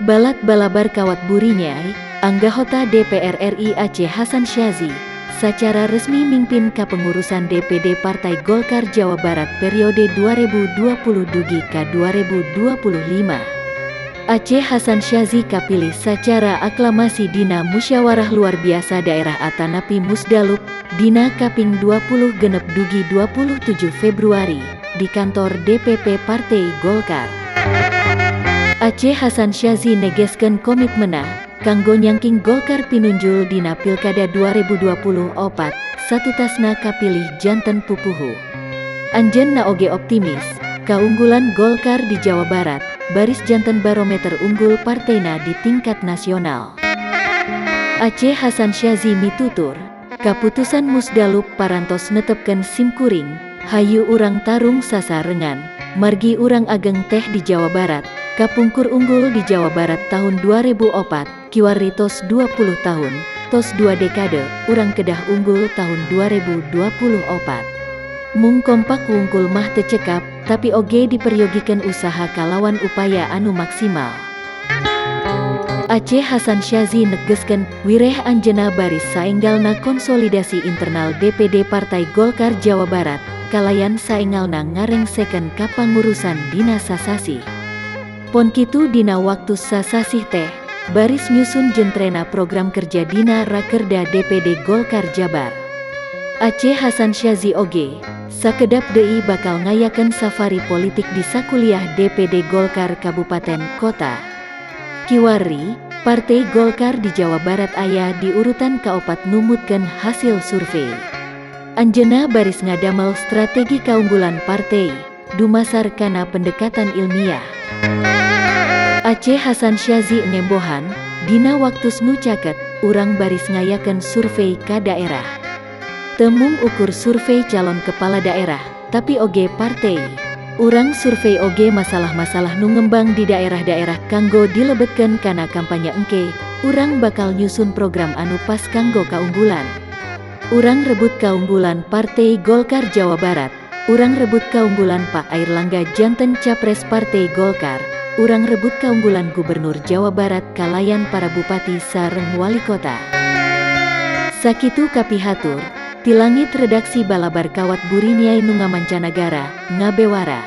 Balat Balabar Kawat Burinyai, Anggahota DPR RI Ace Hasan Syadzily, sacara resmi mimpin kapengurusan DPD Partai Golkar Jawa Barat periode 2020 dugi ka 2025. Ace Hasan Syadzily kapilih sacara aklamasi dina Musyawarah Luar Biasa Daerah Atanapi Musdalub, dina kaping 26 dugi 27 Februari, di kantor DPP Partai Golkar. Ace Hasan Syadzily negeskeun komitmena, kanggo nyangking Golkar pinunjul dina Pilkada 2024, satutasna kapilih janten pupuhu. Anjeunna oge optimis, kaunggulan Golkar di Jawa Barat, baris janten barometer unggul partena di tingkat nasional. Ace Hasan Syadzily mitutur, kaputusan Musdalub parantos netepkeun simkuring, hayu urang tarung sasarengan, margi urang ageng teh di Jawa Barat, kapungkur unggul di Jawa Barat tahun 2004, kiwari tos 20 tahun, tos 2 dekade, urang kedah unggul tahun 2024. Mung kompak wungkul mah teu cekap, tapi oge diperyogikan usaha kalawan upaya anu maksimal. Ace Hasan Syadzily negeskeun wireh anjeunna baris saenggalna konsolidasi internal DPD Partai Golkar Jawa Barat, kalayan saenggalna ngarengsekeun kapangurusan dina sasasih. Pon kitu dina waktu sasasih teh, baris nyusun jentrena program kerja dina Rakerda DPD Golkar Jabar. Ace Hasan Syadzily oge, sakedap deui bakal ngayakeun safari politik di sakuliah DPD Golkar Kabupaten Kota. Kiwari, Partai Golkar di Jawa Barat aya di urutan kaopat numutkeun hasil survei. Anjeunna baris ngadamel strategi kaunggulan partai, dumasar kana pendekatan ilmiah. Ace Hasan Syadzily ngembohan, dina waktu nu caket, urang baris ngayakeun survei ka daerah. Teu mung ukur survei calon kepala daerah, tapi oge partai. Urang survei oge masalah-masalah nu ngembang di daerah-daerah kanggo dilebetkeun kana kampanye engke, urang bakal nyusun program anu pas kanggo kaunggulan. Urang rebut kaunggulan Partai Golkar Jawa Barat, urang rebut kaunggulan Pak Airlangga janten Capres Partai Golkar, urang rebut kaunggulan Gubernur Jawa Barat kalayan para bupati sareng wali kota. Sakitu kapihatur, ti langit redaksi Balabar Kawat Burinyai nu ngamancanagara, ngabewara.